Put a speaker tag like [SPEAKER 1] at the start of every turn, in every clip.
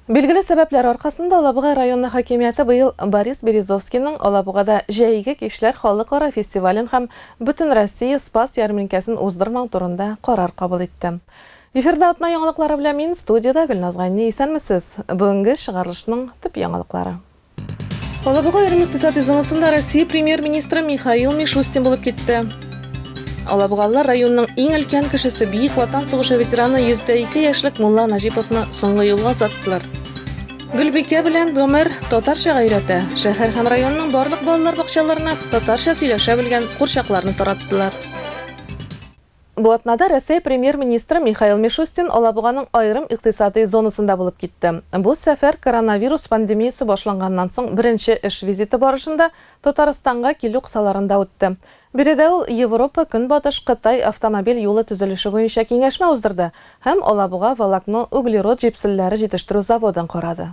[SPEAKER 1] Билгеле сәбәпләр аркасында Алабуга районы хакимияте быел Борис Березовскийның Алабугада Җәйге кичләр халыкара фестивален һәм Бөтенроссия Спас ярминкәсен уздырмау турында карар кабул итте. Эфирда атна яңалыклары белән мин, студиядә Гөлназ Гайни. Исәнмесез! Бүгенге чыгарылышның төп яңалыклары. Алабуга аерым икътисади зонасында Россия премьер-министры Михаил Мишустин булып китте. Алабугалылар районның иң өлкән кешесе Бөек Ватан сугышы ветераны 102 яшьлек Мулла Наҗиповны соңгы юлга озаттылар. Гөлбикә белән Гомер татарчага өйрәтә. Шәһәр һәм районның барлык балалар бакчаларына татарча сөйләшә белгән курчакларны тараттылар. Бу атнада Рәсәй Премьер-министры Михаил Мишустин Алабуганың аерым икътисадый зонасында булып китте. Бу сәфәр коронавирус пандемиясе башланганнан соң беренче эш визиты барышында Татарстанга килү кысаларында үтте. Биредә ул Европа, Көнбатыш, Кытай автомобиль юлы төзелеше буенча киңәшмә уздырды һәм Алабуга волокно-углерод җепселләре җитештерү заводын карады.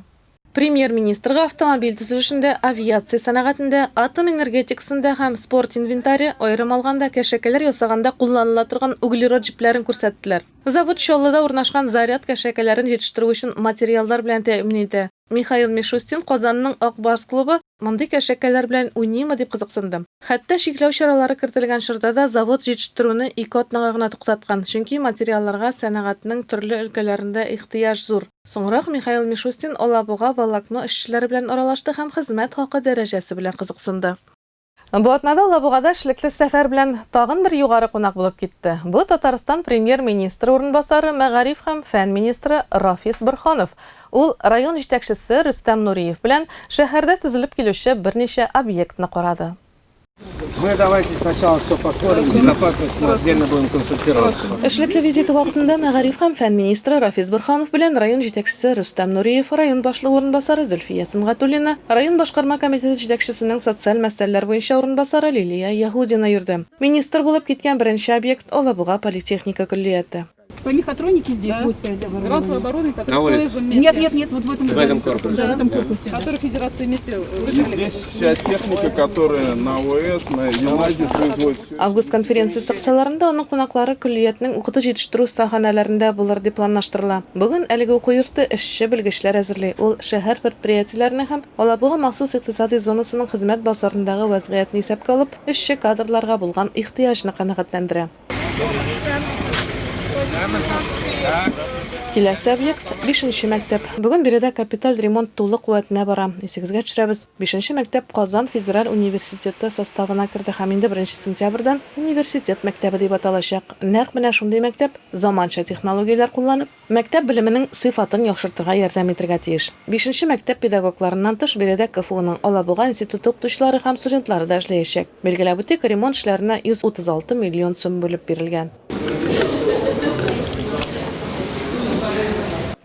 [SPEAKER 1] Премьер-министрга автомобиль төзелешендә, авиация сәнәгатендә, атом энергетикасында һәм спорт инвентаре, аерым алганда, кәшәкәләр ясаганда кулланыла торган углерод җепләрен күрсәттеләр. Завод Чаллыда урнашкан заряд кәшәкәләрен җитештерү өчен материаллар белән тәэмин итә. Михаил Мишустин Казанның Ак Барс клубы мондый кәшәкәләр белән уйныймы дип кызыксынды. Хәтта чикләү чаралары кертелгән чорда да завод җитештерүне ике атнага гына туктаткан, чөнки материалларга сәнәгатьнең төрле өлкәләрендә ихтыяҗ зур. Соңрак Михаил Мишустин Алабуга волокно эшчеләре белән аралашты һәм хезмәт хакы дәрәҗәсе белән кызыксынды. Бу атнада Алабугада эшлекле сәфәр белән тагын бер югары кунак булып китте. Бу Татарстан Премьер-министры урынбасары, мәгариф һәм фән министры Рафис Борһанов. Ул район җитәкчесе Рөстәм Нуриев белән шәһәрдә төзелеп килүче берничә объектны карады.
[SPEAKER 2] Мы давайте сначала все посмотрим, безопасность мы отдельно будем консультироваться.
[SPEAKER 1] Эшлекле визиты вакытында мәгариф һәм фән министры Рафис Борһанов белән район җитәкчесе Рөстәм Нуриев, район башлыгы урынбасары Зөлфия Сөнгатуллина, район башкарма комитеты җитәкчесенең социаль мәсьәләләр буенча урынбасары Лилия Яһудина йөрде. Министр булып киткән беренче объект, Алабуга политехника көллияте.
[SPEAKER 3] По мехатронике здесь да. будет стоять оборудование.
[SPEAKER 4] оборудование,
[SPEAKER 2] которое На улице.
[SPEAKER 3] Нет, нет, нет, вот в этом,
[SPEAKER 2] в этом корпусе.
[SPEAKER 3] Да, в этом корпусе.
[SPEAKER 4] Который Федерация вместе
[SPEAKER 5] Здесь вся техника, которая на ОС, на ЮНАЗе производится.
[SPEAKER 1] Август конференциясе кысаларында аның кунаклары көллиятнең укыту-җитештерү остаханәләрендә булыр дип планлаштырыла. Бүген әлеге уку йорты эшче белгечләр әзерли. Ул шәһәр предприятиеләренә һәм Алабуга махсус икътисади зонасының хезмәт базарындагы вәзгыятьне исәпкә алып, эшче кадрларга булган ихтыяҗны канәгатьләндерә. Киләсе объект, бишенче мәктәп. Бүген биредә капиталь ремонт тулы куәтенә бара. Исегезгә төшерәбез, бишенче мәктәп Казан федераль университеты составына керде һәм инде беренче сентябрьдән университет мәктәбе дип аталачак. Нәкъ менә шундый мәктәп, заманча технологияләр кулланып, Мәктәп белеменең сыйфатын яхшыртырга ярдәм итергә тиеш. Бишенче мәктәп педагогларыннан тыш, биредә КФУның Алабуга институты укытучылары һәм студентлары да эшләячәк. Билгеләп үтик, ремонт эшләренә 136 миллион сум бүлеп бирелгән.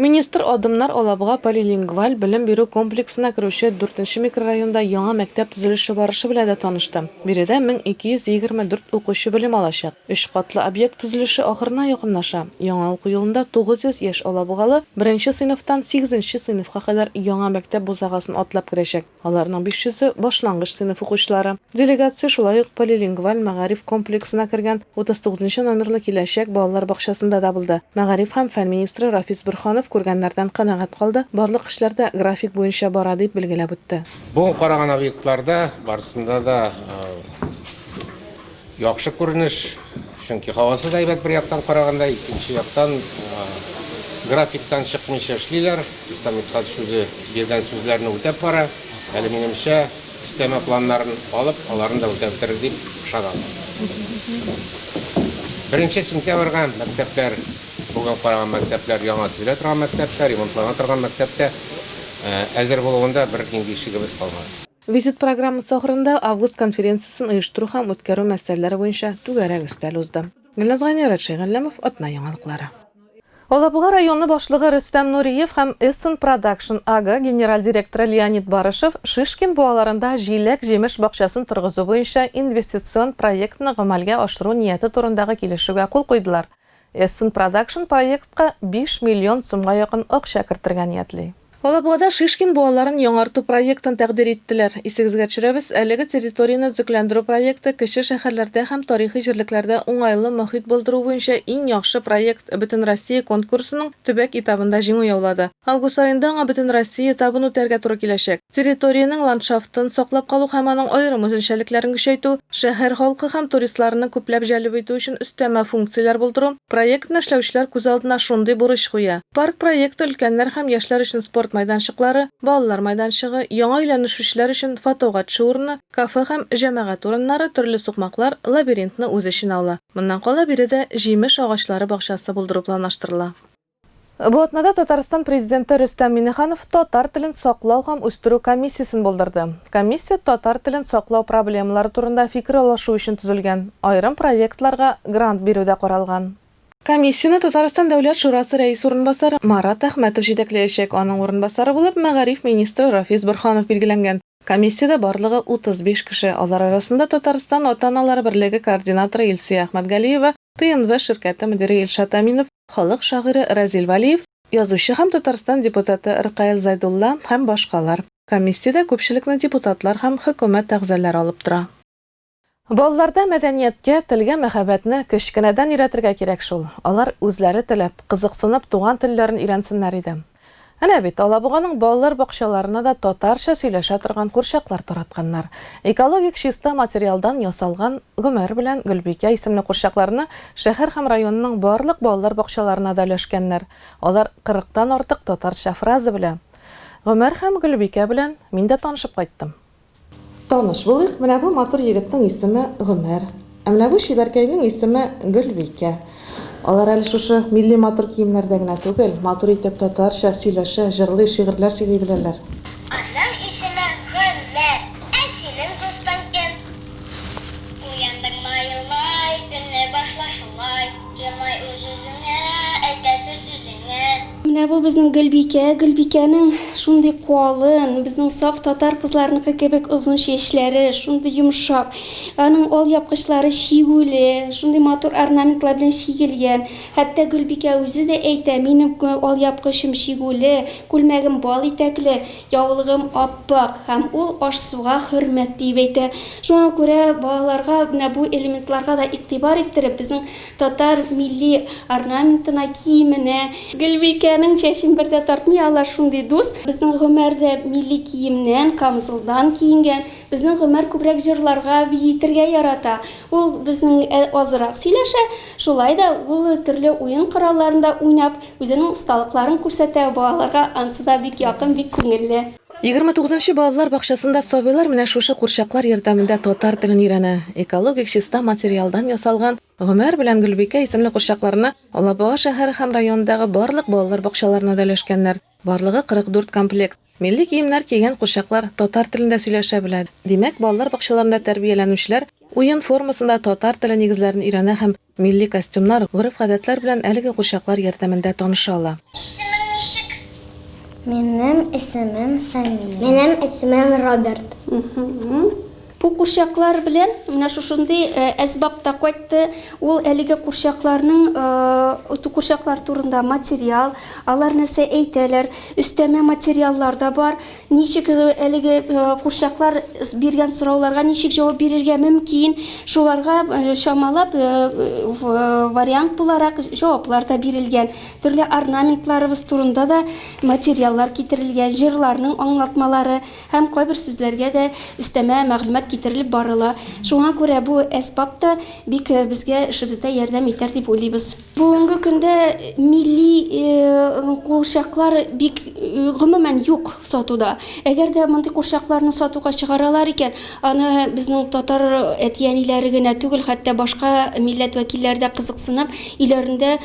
[SPEAKER 1] Министр Адымнар Алабуга полилингваль белем бирү комплексына керүче дүртенче микрорайонда яңа мәктәп төзелеше барышы белән дә танышты. Биредә 1224 укучы белем алачак. Өч катлы объект төзелеше ахырына якынлаша. Яңа уку елында 900 яшь алабугалы беренче сыйныфтан сигезенче сыйныфка кадәр яңа мәктәп бусагасын атлап керәчәк. Аларның 500-е, башлангыч сыйныф укучылары. Делегация шулай ук полилингваль мәгариф комплексына кергән 39 нчы номерлы Киләчәк балалар бакчасында да булды. Мәгариф һәм фән министры Рафис Борһанов күргәннәрдән канәгать калды, барлык эшләр дә график буенча бара, дип билгеләп үтте.
[SPEAKER 2] Бүген караган объектларда барысында да Яхшы күренеш, чөнки һавасы да әйбәт бер яктан караганда, икенче яктан графиктан чыкмыйча эшлиләр. Рөстәм Мидхәтович үзе биргән сүзләрне үтәп бара. Әле минемчә, өстәмә планнарын алып, аларны да үтәп бетерер дип ышанам. Беренче сентябрьгә мәктәпләр, бүген караган мәктәпләр, яңа төзелә торган мәктәптә, ремонтлана торган мәктәптә әзер булуында бернинди шигебез калмады.
[SPEAKER 1] Визит программасы ахырында август конференциясен оештыру һәм үткәрү мәсьәләләре буенча түгәрәк өстәл узды. Гөлназ Гайнират Шәйгалләмов, Атна яңалыклары. Алабуга районы башлыгы Рөстәм Нуриев һәм Эссен Продакшн АГ генераль директоры Леонид Барышев Шишкин буаларында җиләк-җимеш бакчасын торгызу буенча инвестицион проектны гамәлгә ашыру нияте турындагы килешүгә кул куйдылар. Эссен Продакшн проектка 5 миллион сумга якын акча кертергә ниятли. Алабугада Шишкин буаларын яңарту проектын тәкъдир иттеләр. Исегезгә төшерәбез, әлеге территорияне төзекләндерү проекты кече шәһәрләрдә һәм тарихи җирлекләрдә уңайлы мохит булдыру буенча иң яхшы проект Бөтенроссия конкурсының төбәк этабында җиңү яулады. Август аенда аңа Бөтенроссия этабын үтәргә туры киләчәк. Территориянең ландшафтын саклап калу һәм аның аерым үзенчәлекләрен көчәйтү, шәһәр халкы һәм туристларны күпләп җәлеп итү өчен өстәмә функцияләр булдыру, проектны эшләүчеләр күз алдына шундый бурыч куя. Парк проекты өлкәннәр һәм яшьләр өчен спорт мәйданчыклары, балалар мәйданчыгы, яңа өйләнешүчеләр өчен фотога төшү урыны, кафе һәм җәмәгать урыннары, төрле сукмаклар, лабиринтны үз эченә ала. Моннан кала биредә җимеш агачлары бакчасы булдыру планлаштырыла. Бу атнада Татарстан Президенты Рөстәм Миңнеханов татар телен саклау һәм үстерү комиссиясен булдырды. Комиссия татар телен саклау проблемалары турында фикер алышу өчен төзелгән, аерым проектларга грант бирү дә каралган. Комиссияне Татарстан Дәүләт шурасы рәис урынбасары Марат Әхмәтов җитәкләячәк, аның урынбасары булып мәгариф министры Рафис Борһанов билгеләнгән. Комиссиядә барлыгы 35 кеше, алар арасында Татарстан ата-аналары берлеге координаторы Илсөя Әхмәтгалиева, ТНВ ширкәте мөдире Илшат Әминов, халык шагыйре Разил Вәлиев, язучы һәм Татарстан депутаты Ркаил Зайдулла һәм башкалар. Комиссиядә күпчелекне депутатлар һәм хөкүмәт әгъзалары алып тора. Балаларда мәдәнияткә, телгә мәхәббәтне кечкенәдән өйрәтергә кирәк шул. Алар үзләре теләп, кызыксынып туган телләрен өйрәнсеннәр иде. Әнә бит, Алабуганың балалар бакчаларына да татарча сөйләшә торган курчаклар таратканнар. Экологик чиста материалдан ясалган Гомәр белән Гөлбикә исемле курчакларны шәһәр һәм районның барлык балалар бакчаларына да өләшкәннәр. Алар кырыктан артык татарча фраза белә. Гомәр һәм Гөлбикә белән мин дә танышып кайттым. Таныш булыйк, менә бу матур егетнең исеме Гомәр, ә менә бу чибәркәйнең исеме Гөлбикә. Алар әле шушы милли матур киемнәрдә генә түгел, матур итеп татарча сөйләшә, җырлый, шигырьләр сөйли беләләр.
[SPEAKER 4] Аның исеме Гомәр, ә синең дустың кем? Уяндыңмы, елмай, көнне башла шулай, Елмай үз-үзеңә, әйтәсе сүзеңә.
[SPEAKER 6] Менә бу безнең Гөлбикә. Гөлбикәнең шундый калын, безнең саф татар кызларыныкы кебек озын чәчләре, шундый йомшак. Аның алъяпкычлары чигүле, шундый матур орнаментлар белән чигелгән. Хәтта Гөлбикә үзе дә әйтә, минем алъяпкычым чигүле, күлмәгем бал итәкле, яулыгым ап-ак һәм ул аш-суга хөрмәт диеп әйтә. Шуңа күрә балаларга менә бу элементларга да игътибар иттереп, безнең Татар милли орнаментына, киеменә. Гөлбикәнең чәчен бер дә тартмый, алар шундый дус. Безнең Гомәр дә милли киемнән, камзулдан киенгән. Безнең Гомәр күбрәк җырларга, биетергә ярата. Ул безнең азрак сөйләшә, шулай да ул төрле уен коралларында уйнап, үзенең осталыкларын күрсәтә, балаларга ансы да бик якын, бик күңелле.
[SPEAKER 1] 29 нчы балалар бакчасында сабыйлар менә шушы курчаклар ярдәмендә татар телен өйрәнә. Экологик чиста материалдан ясалган Гомәр белән Гөлбикә исемле курчакларны Алабуга шәһәре һәм районындагы барлык балалар бакчаларына да өләшкәннәр. Барлыгы 44 комплект. Милли киемнәр кигән курчаклар татар телендә сөйләшә белә. Димәк, балалар бакчаларында тәрбияләнүчеләр уен формасында татар теле нигезләрен өйрәнә һәм милли костюмнар, гореф-гадәтләр белән әлеге курчаклар ярдәмендә таныша ала.
[SPEAKER 4] Исемең ничек?
[SPEAKER 7] Минем исемем Самия. Минем исемем Роберт.
[SPEAKER 6] Бу курчаклар белән менә шушындый әсбап та кайтты. Ул әлеге курчакларның курчаклар турында материал, алар нәрсә әйтәләр, өстәмә материаллар да бар. Ничек әлеге курчаклар биргән сорауларга ничек җавап бирергә мөмкин, шуларга чамалап вариант буларак җаваплар да бирелгән. Төрле орнаментларыбыз турында да материаллар китерелгән, җырларның аңлатмалары. Һәм кайбер сүзләргә дә өстәмә мәгълүмат китерелеп барыла. Шуңа күрә бу әсбап та бик безгә эшебездә ярдәм итәр дип уйлыйбыз. Бүгенге көндә милли курчаклар бик гомумән юк сатуда. Әгәр дә мондый курчакларны сатуга чыгаралар икән, аны безнең татар әти-әниләре генә түгел, хәтта башка милләт вәкилләре дә кызыксынып, өйләрендә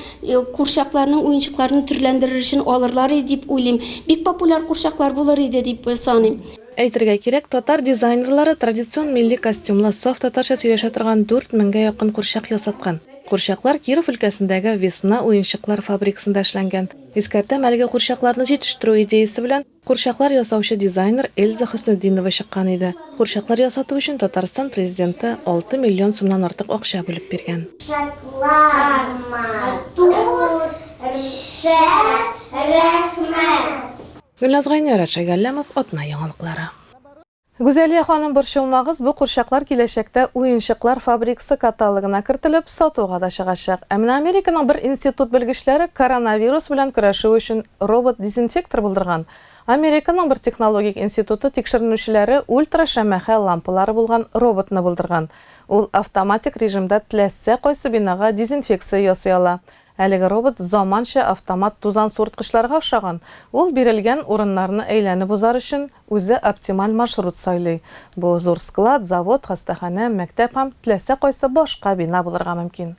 [SPEAKER 6] Курчакларның уенчыкларны төрләндерер өчен алырлар иде дип уйлыйм. Бик популяр курчаклар булыр иде дип саныйм.
[SPEAKER 1] Әйтергә кирәк, татар дизайнерлары традицион милли костюмлы, саф татарча сөйләшә торган 4000 гә якын курчак ясаткан. Курчаклар Киров өлкәсендәге Весна уенчыклар фабрикасында эшләнгән. Искәртәм, әлеге курчакларны җитештерү идеясе белән Курчаклар ясаучы дизайнер Эльза Хөснетдинова чыккан иде. Курчаклар ясату өчен Татарстан Президенты 6 миллион сумнан артык акча бүлеп биргән.
[SPEAKER 7] Курчаклар матур, шәп, рәхмәт!
[SPEAKER 1] Гөлназ Гайнәра, Шәйгалләмов, Атна яңалыклары. Гүзәлия ханым, борчылмагыз, бу курчаклар киләчәктә уенчыклар фабрикасы каталогына кертелеп, сатуга да чыгачак. Ә менә Американың бер институт белгечләре коронавирус белән көрәшү өчен робот-дезинфектор булдырган. Американың бер технологик институты тикшеренүчеләре ультрашәмәхә лампалары булган роботны булдырган. Ул автоматик режимда теләсә кайсы бинага дезинфекция ясый ала. Әлеге робот заманча автомат тузан суырткычларга охшаган, ул бирелгән урыннарны әйләнеп узар өчен үзе оптималь маршрут сайлый. Бу зур склад, завод, хастаханә, мәктәп һәм теләсә кайсы башка бина булырга мөмкин.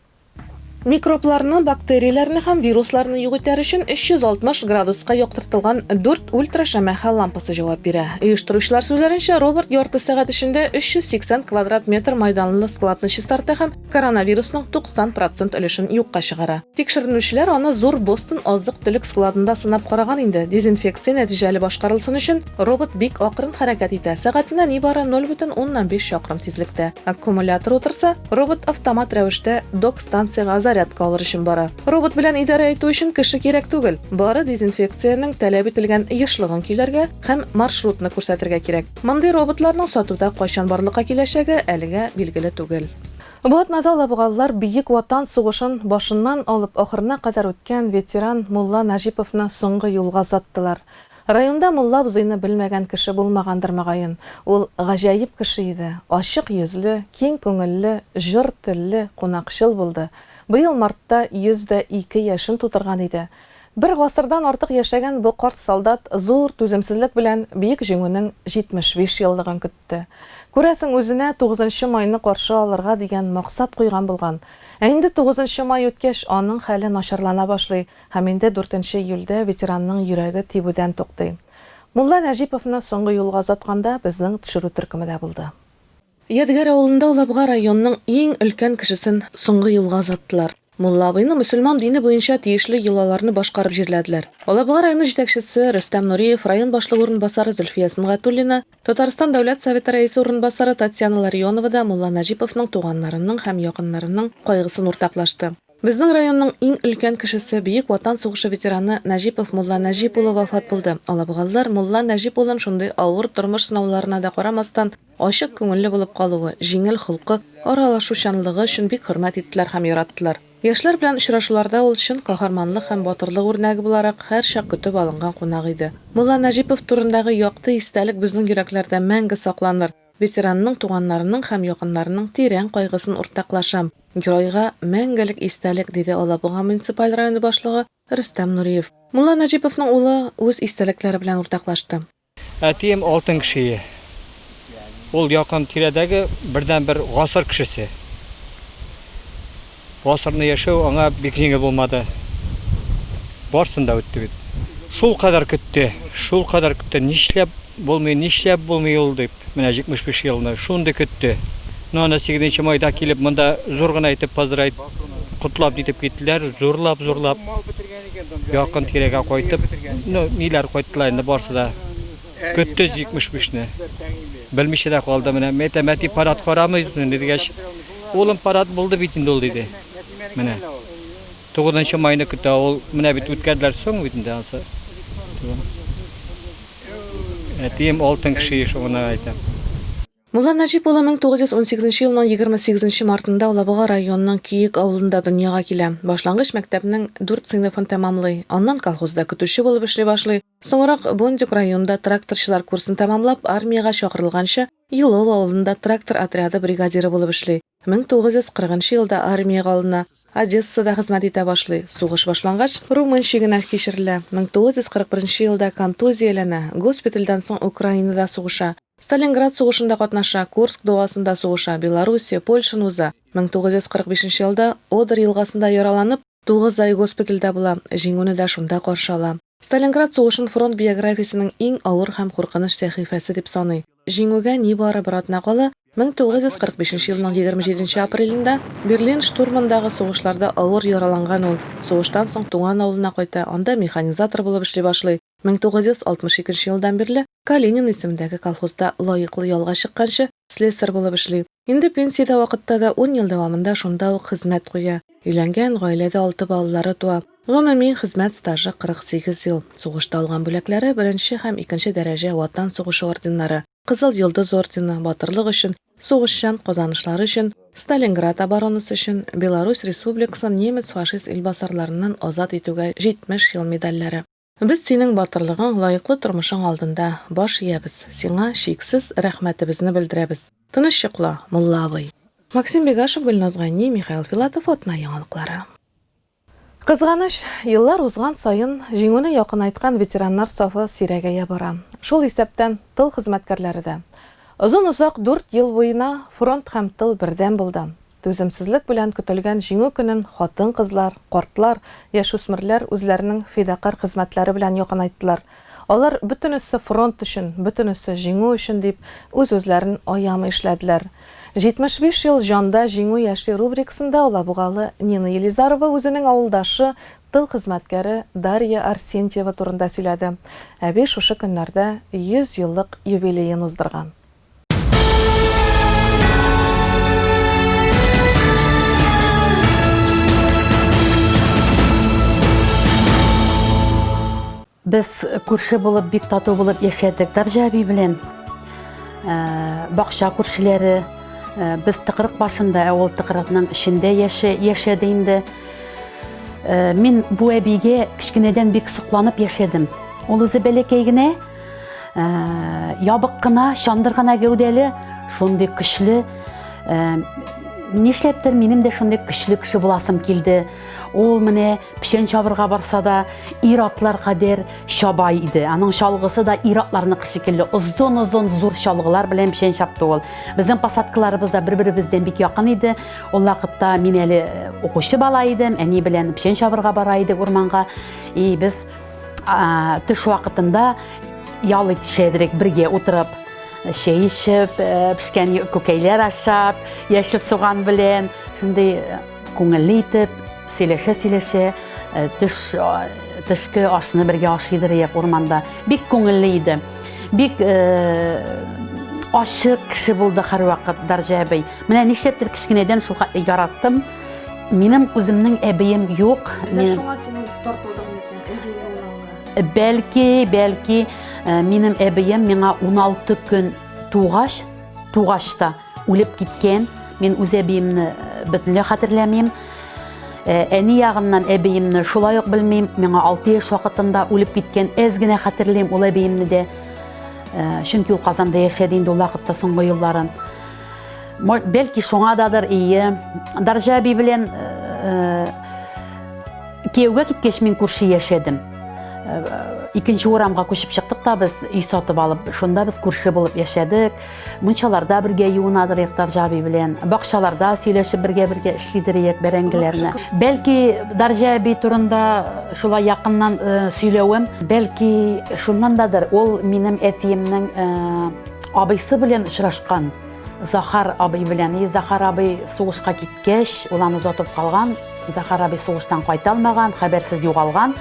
[SPEAKER 1] Микробларны, бактерияләрне һәм вирусларны юк итәр өчен 360 градуска яктыртылган дүрт ультрашәмәхә лампасы җавап бирә. Оештыручылар сүзләренчә, робот ярты сәгать эчендә 380 квадрат метр майданлы складны чистарта һәм коронавирусның 90 процент өлешен юкка чыгара. Тикшеренүчеләр аны Зур Бостон азык-төлек складында сынап караган инде. Дезинфекция нәтиҗәле башкарылсын өчен, робот бик акрын хәрәкәт итә, сәгатенә нибары 0,5 чакрым тизлектә. Аккумулятор утырса, робот автомат рәвештә док-станциягә зарядка алыр өчен бара. Робот белән идарә итү өчен кеше кирәк түгел, бары дезинфекциянең таләп ителгән ешлыгын көйләргә һәм маршрутны күрсәтергә кирәк. Мондый роботларның сатуда кайчан барлыкка киләчәге әлегә билгеле түгел. Бу атнада алабугалылар Бөек Ватан сугышын башыннан алып ахырына кадәр үткән ветеран Мулла Нәҗиповны соңгы юлга озаттылар. Районда Мулла абзыйны белмәгән кеше булмагандыр, мөгаен. Ул гаҗәеп кеше иде, ачык йөзле, киң күңелле, җор телле, кунакчыл булды. Быел мартта 102 яшен тутырган иде. Бер гасырдан артык яшәгән бу карт солдат зур түземсезлек белән Бөек Җиңүнең 75 еллыгын көтте. Күрәсең, үзенә тугызынчы майны каршы алырга дигән максат куйган булган. Ә инде тугызынчы май үткәч, аның хәле начарлана башлый һәм инде дүртенче июльдә ветеранның йөрәге тибүдән туктый. Мулла Нәҗиповны соңгы юлга озатканда безнең төшерү төркеме дә булды. Ядегәр авылында Алабуга районының иң өлкән кешесен соңгы юлга озаттылар. Мулла абыйны мөселман дине буенча тиешле йолаларны башкарып җирләделәр. Алабуга районы җитәкчесе Рөстәм Нуриев, район башлыгы урынбасары Зөлфия Сөнгатуллина, Татарстан Дәүләт Советы рәисе урынбасары Татьяна Ларионова да Мулла Нәҗиповның туганнарының һәм якыннарының кайгысын уртаклашты. Безнең районның иң өлкән кешесе, Бөек Ватан сугышы ветераны Нәҗипов Мулла Нәҗип улы вафат булды. Алабугалылар Мулла Нәҗип улын шундый авыр тормыш сынауларына да карамастан, ачык күңелле булып калуы, җиңел холкы, аралашучанлыгы өчен бик хөрмәт иттеләр һәм яраттылар. Яшьләр белән очрашуларда ул чын каһарманлык һәм батырлык үрнәге буларак һәрчак көтеп алынган кунак иде. Мулла Нәҗипов турындагы якты истәлек безнең йөрәкләрдә мәңге сакланыр. Ветеранның туганнарының һәм якыннарының тирән кайгысын уртаклашам. Геройга мәңгелек истәлек, диде Алабуга муниципаль районы башлыгы Рөстәм Нуриев. Мулла Нәҗиповның улы үз истәлекләре белән уртаклашты.
[SPEAKER 8] Әтием алтын кеше. Ул якын тирәдәге бердәнбер гасыр кешесе. Гасырны яшәү аңа бик җиңел булмады. Барсын да үтте бит. Шул кадәр көтте, шул кадәр көтте, нишләп булмый, нишләп булмый ул дип, менә 75 елны шундый көтте. Ну, аны 8 нче майда килеп, монда зур гына итеп поздравить, котлап нитеп киттеләр, зурлап, зурлап. Якын тирәгә кайтып, ну, ниләр кайттылар инде барсы да. Көтте 75 не. Белмичә дә калды менә. Мин әйтәм, әти парад карамый дигәч, улым парад булды бит инде ул диде. Менә. 9 майны көтә ул. Менә бит үткәрделәр соң бит инде ансы. Әтием алтын кеше шуны әйтәм.
[SPEAKER 1] Мулла Нәҗип улы 1918 нче елның 28 нче мартында Алабуга районының Киек авылында дөньяга килә. Башлангыч мәктәпнең дүрт сыйныфын тәмамлый. Аннан колхозда көтүче булып эшли башлый. Соңрак Бондюг районында тракторчылар курсын тәмамлап, армиягә чакырылганчы Елово авылында трактор отряды бригадиры булып эшли. 1940 нчы елда армиягә алына. Одессада хезмәт итә башлый. Сугыш башлангач, Румын чигенә кичерелә. 1941 нче елда контузияләнә, госпитальдән соң Украинада сугыша. Сталинград сугышында катнаша, Курск дугасында сугыша, Белоруссия, Польшаны уза. 1945 нче елда Одер елгасында яраланып, тугыз ай госпитальдә була, Җиңүне дә шунда каршы ала. Сталинград сугышын фронт биографиясенең иң авыр һәм куркыныч сәхифәсе дип саный. Җиңүгә нибары бер атна кала, 1945 нче елның 27 нче апрелендә Берлин штурмындагы сугышларда авыр яраланган ул. Сугыштан соң туган авылына кайта, анда механизатор булып эшли башлый. 1962 елдан бирле Калинин исемендәге колхозда лаеклы ялга чыкканчы слесарь булып эшли. Инде пенсиядә вакытта да ун ел дәвамында шунда ук хезмәт куя. Өйләнгән, гаиләдә алты балалары туа. Гомуми хезмәт стажы 48 ел. Сугышта алган бүләкләре, беренче һәм икенче дәрәҗә Ватан сугышы орденнары, Кызыл Йолдыз ордены, Батырлык өчен, Сугышчан казанышлары өчен, Сталинград оборонасы өчен, Беларусь Республикасын немец-фашист илбасарларыннан азат итүгә 70 ел медальләре. Без синең батырлыгың, лаеклы тормышың алдында баш иябез, сиңа чиксез рәхмәтебезне белдерәбез. Тыныч йокла, мулла абый. Максим Бегашев, Гөлназ Гайни, Михаил Филатов, Атна яңалыклары. Кызганыч, еллар узган саен Җиңүне якынайткан ветераннар сафы сирәгәя бара. Шул исәптән, тыл хезмәткәрләре дә. Озын-озак дүрт ел буена фронт һәм тыл бердәм булды. Түземсезлек белән көтелгән Җиңү көнен хатын-кызлар, картлар, яшүсмерләр үзләренең фидакарь хезмәтләре белән якынайттылар. Алар бөтенесе фронт өчен, бөтенесе Җиңү өчен дип, үз-үзләрен аямый эшләделәр. 75 ел җанда җиңү яши рубрикасында алабугалы Нина Елизарова үзенең авылдашы, тыл хезмәткәре Дарья Арсентьева турында сөйләде. Әби шушы көннәрдә 100 еллык юбилеен уздырган.
[SPEAKER 9] Без күрше булып, бик тату булып яшәдек Дарҗа әби белән. Э, бакча күршеләре. Э, без тыкрык башында, ә ул тыкрыкның эчендә яшәде инде. Э, мин бу әбигә кечкенәдән бик сокланып яшәдем. Ул үзе бәләкәй генә, ябык кына, чандыр гына гәүдәле, шундый көчле. Нишләптер минем дә шундый көчле кеше буласым килде. Ул менә печән чабырга барса да, ир-атлар кадәр чаба иде. Аның чалгысы да ир-атларныкы шикелле озын-озын зур чалгылар белән печән чапты ул. Безнең посадкаларыбыз да бер-беребездән бик якын иде. Ул вакытта мин әле э, укучы бала идем, әни белән печән чабырга бара идек урманга. И без төш вакытында ял итешә идек бергә утырып чәй эчеп, э, пешкән күкәйләр ашап, яшел суган белән шундый э, Күңелле итеп, сөйләшә-сөйләшә, э, төш, э, төшке ашны бергә ашыйдыр идек урманда. Бик күңелле иде. Бик э, ачык кеше булды һәрвакыт Дарҗа әбей. Менә нишләптер кечкенәдән шул хәтле яраттым. Минем үземнең әбием юк.
[SPEAKER 1] Менә шуңа син тартылдың микән? Әбиең булмауга.
[SPEAKER 9] Бәлки, бәлки, минем әбием миңа 16 көн тугач, тугач та үлеп киткән. Мин үз әбиемне э, бөтенләй хәтерләмим. Э, әни ягыннан әбиемне шулай ук белмим. Миңа 6 яшь вакытында үлеп киткән. Әз генә хәтерлим ул әбиемне дә. Э, чөнки ул Казанда яшәде инде ул вакытта соңгы елларын. Бәлки шуңададыр, ие. Дарҗа әби белән Кияүгә киткәч мин күрше яшәдем. Э, икенче урамга күчеп чыктык та без өй сатып алып, шунда без күрше булып яшәдек. Мунчаларда бергә юынадыр идек Дарҗа әби белән. Бакчаларда сөйләшеп бергә-бергә эшлидер идек бәрәңгеләрне. Бәлки Дарҗа әби турында шулай якыннан э, сөйләвем, бәлки шуннан дадыр. Ул минем әтиемнең э, абыйсы белән очрашкан. Захар абый белән. И Захар абый сугышка киткәч, ул аны озатып калган. Захар абый сугыштан кайта алмаган, хәбәрсез югалган.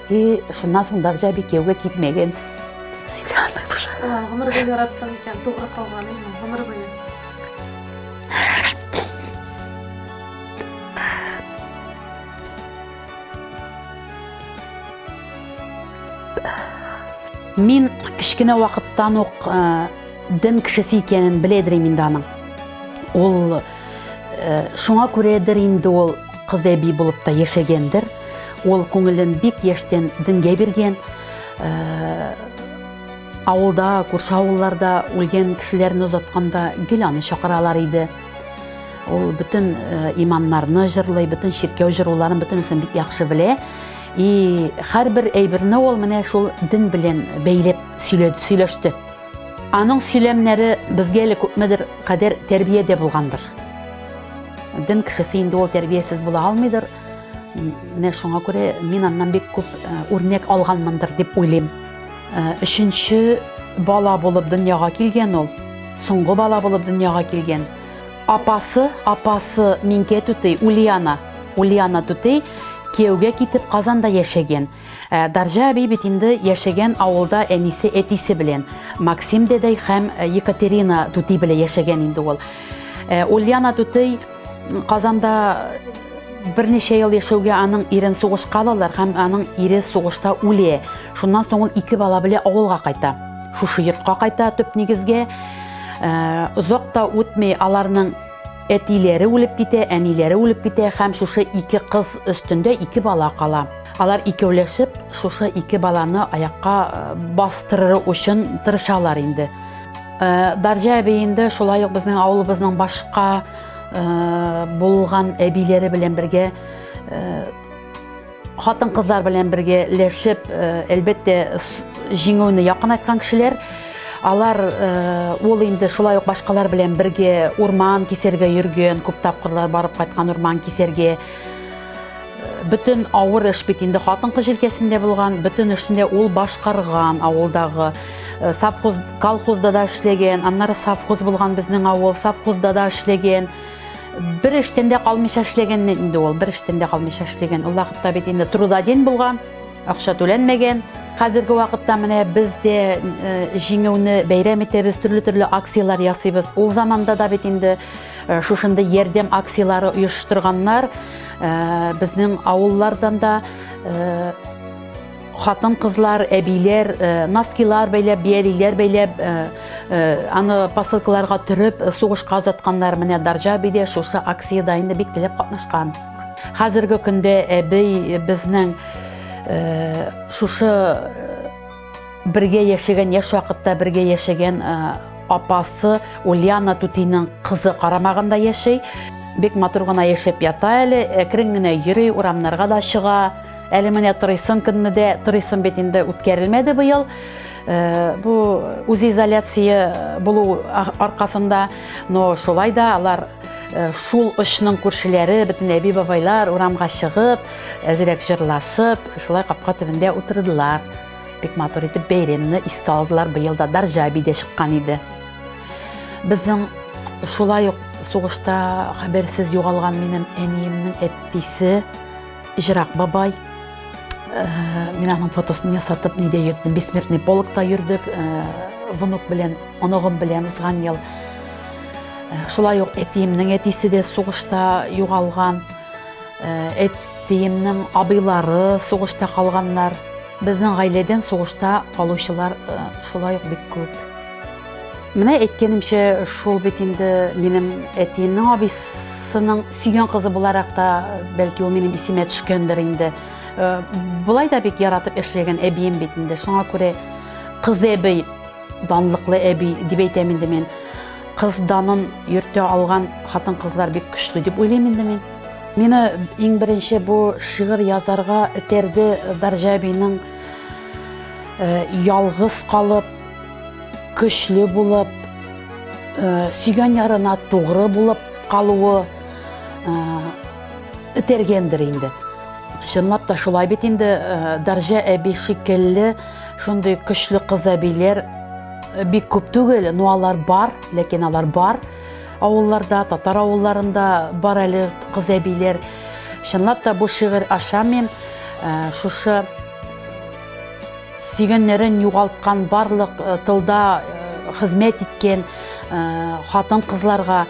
[SPEAKER 9] И шуннан соң Дарҗа әби кияүгә китмәгән. Сөйли алмыйм уже.
[SPEAKER 1] Гомер буе яраттың икән, тугры калган инде, гомер буе.
[SPEAKER 9] Мин кечкенә вакыттан ук э, дин кешесе икәнен беләдер инде аның. Ул э, шуңа күрәдер инде ул кыз әби булып та яшәгәндер. Ул күңелен бик яшьтән дингә биргән. Э, авылда, күрше авылларда үлгән кешеләрне озатканда гел аны чакыралар иде. Ул бөтен э, имамнарны җырлый, бөтен чиркәү җыруларын бөтенесен бик яхшы белә. И һәрбер әйберне ул менә шул дин белән бәйләп сөйләде, сөйләште. Аның сөйләмнәре безгә әле күпмедер кадәр тәрбия дә булгандыр. Дин кешесе инде ул тәрбиясез була алмыйдыр. Менә шуңа күрә мин аннан бик күп э, үрнәк алганмындыр дип уйлыйм. Э, өченче бала булып дөньяга килгән ул. Соңгы бала булып дөньяга килгән. Апасы, апасы Минкә түтей, Ульяна, Ульяна түтей кияүгә китеп Казанда яшәгән. Ә, Дарҗа әби бит инде яшәгән авылда әнисе әтисе белән. Максим дәдәй һәм э, Екатерина түти белән яшәгән инде ул. Ә, Ульяна түтей Казанда Берничә ел яшәүгә аның ирен сугышка алалар һәм аның ире сугышта үлә. Шуннан соң ул ике бала белән авылга кайта. Шушы йортка кайта төп нигезгә. Э, озак та үтми аларның әтиләре үлеп китә, әниләре үлеп китә һәм шушы ике кыз өстендә ике бала кала. Алар икәүләшеп шушы ике баланы аякка э, бастырыр өчен тырышалар инде. Э, Дарҗа әби инде шулай ук безнең авылыбызның башка булган әбиләре белән бергә хатын-кызлар белән бергәләшеп, әлбәттә, җиңүне якынайткан кешеләр. Алар ул инде шулай ук башкалар белән бергә урман кисәргә йөргән, күп тапкырлар барып кайткан урман кисәргә. Бөтен авыр эш бит инде хатын-кыз җилкәсендә булган, бөтен эшне дә ул башкарган авылдагы. Э, совхоз, колхозда да эшләгән, аннары совхоз булган безнең авыл, совхозда да эшләгән. Бер эштән дә калмыйча эшләгән инде ул, бер эштән дә калмыйча эшләгән. Ул вакытта бит инде трудодень булган, акча түләнмәгән. Хәзерге вакытта менә без дә э, җиңүне бәйрәм итәбез, төрле-төрле акцияләр ясыйбыз. Ул заманда да бит инде э, шушындый ярдәм акцияләре оештырганнар. Безнең авыллардан да хатын-кызлар, әбиләр носкилар бәйләп, биялиләр бәйләп, аны посылкаларга төреп, сугышка озатканнар. Менә Дарҗа әби дә шушы акциядә инде бик теләп катнашкан. Хәзерге көндә әби безнең шушы бергә яшәгән, яшь вакытта бергә яшәгән апасы Ульяна түтинең кызы карамагында яши. Бик матур гына яшәп ята әле, әкрен генә йөри, урамнарга да чыга. Әле менә торыйсын көнне дә, торыйсын бит инде үткәрелмәде быел. Бу үзизоляция булу аркасында, но шулай да алар шул очның күршеләре, бөтен әби-бабайлар урамга чыгып, әзрәк җырлашып, шулай капка төбендә утырдылар. Бик матур итеп бәйрәмне искә алдылар. Быел да Дарҗа әби дә чыккан иде. Безнең шулай ук сугышта хәбәрсез югалган минем әниемнең әтисе Җырак бабай. Э, мин аның фотосын ясатып нидә йөрдем, бессмертный полкта йөрдек, э, внук белән, оныгым белән узган ел. Э, шулай ук әтиемнең әтисе дә сугышта югалган. Әтиемнең абыйлары сугышта калганнар. Безнең гаиләдән сугышта калучылар шулай ук бик күп. Менә әйткәнемчә, шул бит инде минем әтиемнең абыйсының сөйгән кызы буларак та, бәлки ул минем исемә төшкәндер инде. Болай да бик яратып эшләгән әбием бит инде. Шуңа күрә кыз әби, данлыклы әби дип әйтәм инде мин. Кыз данын йөртә алган хатын-кызлар бик көчле дип уйлыйм инде мин. Мине иң беренче бу шигырь язарга этәрде Дарҗа әбинең ялгыз калып, көчле булып, сөйгән ярына тугры булып калуы этәргәндер инде. Чынлап та шулай бит инде, Дарҗа әби шикелле шундый көчле кыз әбиләр бик күп түгел, но алар бар, ләкин алар бар. Авылларда, татар авылларында бар әле кыз әбиләр. Чынлап та бу шигырь аша мин э, шушы сөйгәннәрен югалткан барлык э, тылда э, хезмәт иткән хатын кызларга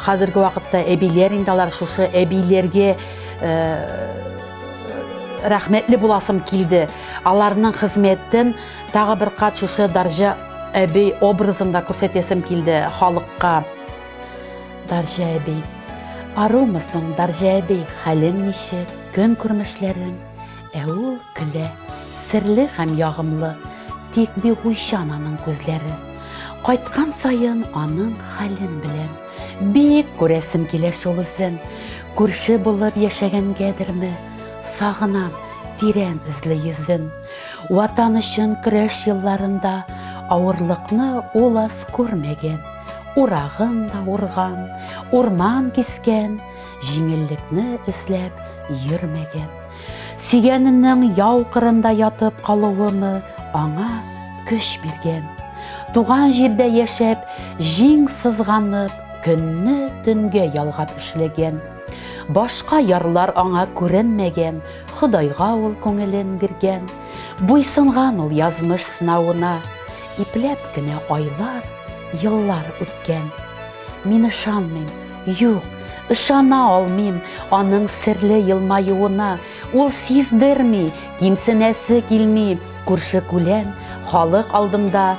[SPEAKER 9] хәзерге вакытта әбиләр инде алар шушы әбиләргә рәхмәтле буласым килде. Аларның хезмәтен тагы бер кат шушы Дарҗа әби образында күрсәтәсем килде халыкка. Дарҗа әби. Арумысың, Дарҗа әби, хәлең ничек, көн күрмешләрең? Ә ул көлә, серле һәм ягымлы, тик бик уйчан аның күзләре. Кайткан саен аның хәлен беләм. Бик күрәсем килә шул үзен. Күрше булып яшәгәнгәдерме, сагынам тирән эзле йөзен. Ватан өчен көрәш елларында авырлыкны ул аз күрмәгән. Урагын да урган, урман кискән, җиңеллекне эзләп йөрмәгән. Сөйгәненең яу кырында ятып калуымы аңа көч биргән. Туган җирдә яшәп, җиң сызганып, көнне төнгә ялгап эшләгән. Башка ярлар аңа күренмәгән, Ходайга ул күңелен биргән. Буйсынган ул язмыш сынавына, Ипләп кенә айлар, еллар үткән. Мин ышанмыйм, юк, Ышана алмыйм аның серле елмаюына. Ул сиздерми, кимсенәсе килми. Күрше-күлән, халык алдында,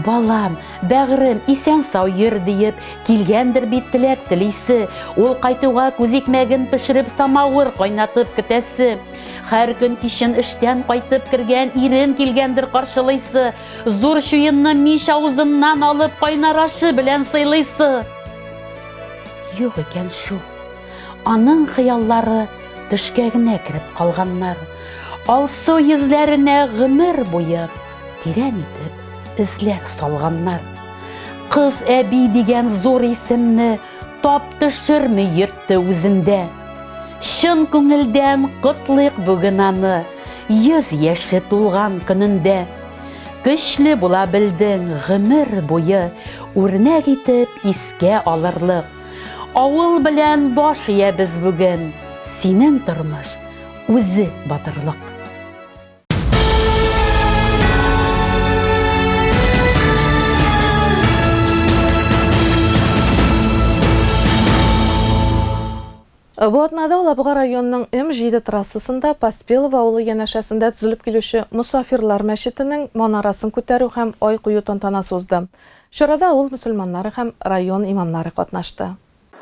[SPEAKER 9] Балам, бәгърем, исән-сау йөр, диеп, килгәндер бит теләк телисе. Ул кайтуга күз икмәген пешереп, самавыр кайнатып көтәсе. Һәр көн кичен эштән кайтып кергән ирен килгәндер каршылыйсы. Зур чуенны мич авызыннан алып кайнар ашы белән сыйлыйсы. Юк икән шул. Аның хыяллары төшкә генә кереп калганнар. Алсу йөзләренә гомер буе тирән итеп эзләр салганнар. Кыз әби дигән зур исемне тап төшерми йөртте үзендә. Чын күңелдән котлыйк бүген аны, 100 яше тулган көнендә. Көчле була белдең гомер буе, үрнәк итеп искә алырлык. Авыл белән баш иябез бүген, синең тормыш үзе батырлык.
[SPEAKER 1] Бу атнада Алабуга районының М-7 трассасында Поспелово авылы янәшәсендә төзелеп килүче Мосафирлар мәчетенең манарасын күтәрү һәм ай кую тантанасы узды. Чарада авыл мөселманнары һәм район имамнары катнашты.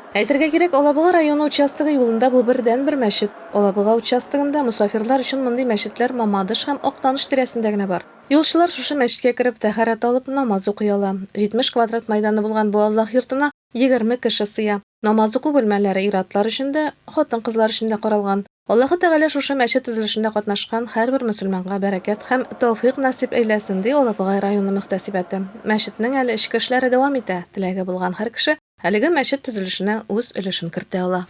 [SPEAKER 1] Әйтергә кирәк, Алабуга районы участогы юлында бу бердәнбер мәчет. Алабуга участогында мосафирлар өчен мондый мәчетләр Мамадыш һәм Актаныш тирәсендә генә бар. Юлчылар шушы мәчеткә кереп, тәһарәт алып, намаз укый ала. 70 квадрат майданы булган бу Аллаһ йортына 20 кеше сыя. Намаз уку бүлмәләре ир-атлар өчен дә, хатын-кызлар өчен дә каралган. Аллаһы Тәгалә шушы мәчет төзелешендә катнашкан һәрбер мөселманга бәрәкәт һәм тәүфыйк насыйп әйләсен, ди Алабуга районы мөхтәсибәте. Мәчетнең әле эчке эшләре дәвам итә, теләге булган һәр кеше Әлеге мәчет төзелешенә үз өлешен кертә ала.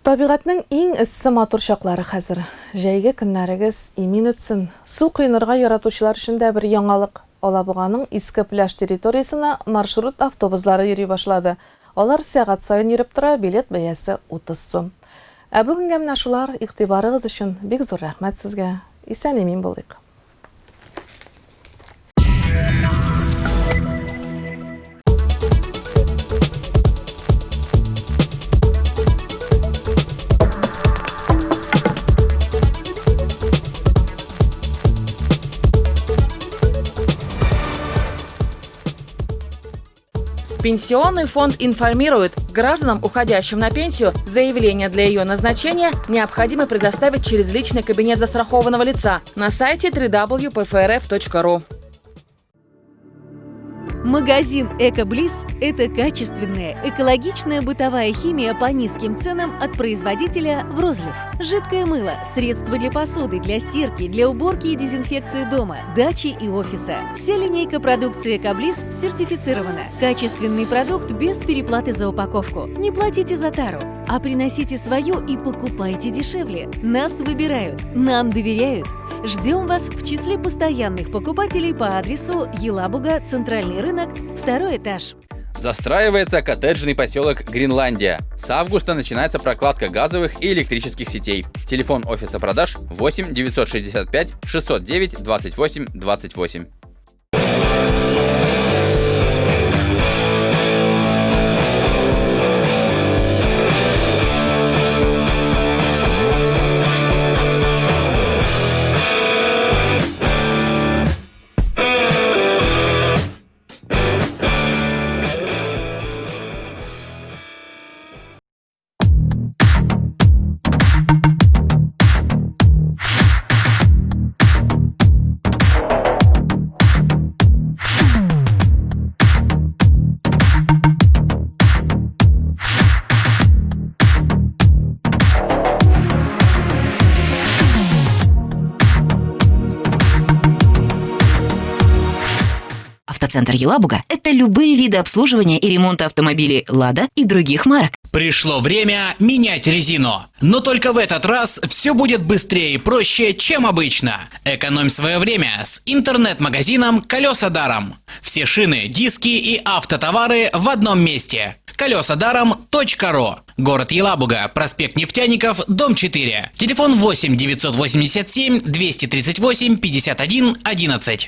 [SPEAKER 1] Табигатьнең иң эссе матур чаклары хәзер. Җәйге көннәрегез имин үтсен. Су коенырга яратучылар өчен дә бер яңалык, Алабуганың Иске пляж территориясенә маршрут автобуслары йөри башлады. Алар сәгать саен йөреп тора, билет бәясе 30 сум. Ә бүгенгә менә шулар, игътибарыгыз өчен бик зур рәхмәт сезгә. Исән-имин булыйк.
[SPEAKER 10] Пенсионный фонд информирует, гражданам, уходящим на пенсию, заявление для ее назначения необходимо предоставить через личный кабинет застрахованного лица на сайте www.pfrf.ru.
[SPEAKER 11] Магазин «Экоблиз» – это качественная, экологичная бытовая химия по низким ценам от производителя в розлив. Жидкое мыло, средства для посуды, для стирки, для уборки и дезинфекции дома, дачи и офиса. Вся линейка продукции «Экоблиз» сертифицирована. Качественный продукт без переплаты за упаковку. Не платите за тару, а приносите свою и покупайте дешевле. Нас выбирают, нам доверяют. Ждем вас в числе постоянных покупателей по адресу Елабуга, Центральный рынок, второй этаж.
[SPEAKER 12] Застраивается коттеджный поселок Гренландия. С августа начинается прокладка газовых и электрических сетей. Телефон офиса продаж 8 965 609 28 28.
[SPEAKER 13] Автоцентр Елабуга – это любые виды обслуживания и ремонта автомобилей «Лада» и других марок.
[SPEAKER 14] Пришло время менять резину. Но только в этот раз все будет быстрее и проще, чем обычно. Экономь свое время с интернет-магазином «Колеса даром». Все шины, диски и автотовары в одном месте. Колесадаром.ру. Город Елабуга, проспект Нефтяников, дом 4. Телефон 8 987 238 51 11.